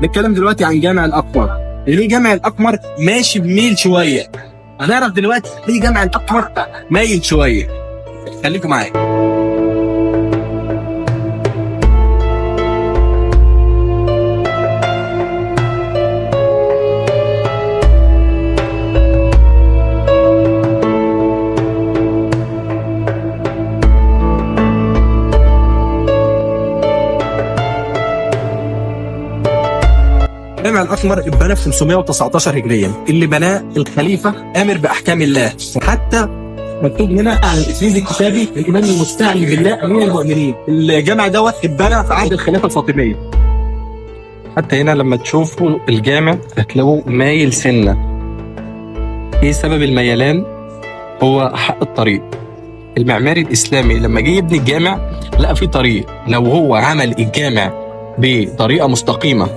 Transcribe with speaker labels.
Speaker 1: نتكلم دلوقتي عن جامع الاقمر. ليه جامع الاقمر ماشي بميل شوية؟ هنعرف دلوقتي ليه جامع الاقمر مايل شوية. خليكم معايا. جامع الأقمر اتبنى في 519 هجريا، اللي بناه الخليفة آمر بأحكام الله. حتى مكتوب هنا على الإسناد الكتابي الإمام المستعلي بالله أمير المؤمنين. الجامع دوت اتبنى في عهد الخلافة الفاطمية.
Speaker 2: حتى هنا لما تشوفوا الجامع هتلاقوه مايل سنة. ايه سبب الميلان؟ هو حق الطريق. المعماري الإسلامي لما جه يبني الجامع لقى فيه طريق، لو هو عمل الجامع بطريقة مستقيمة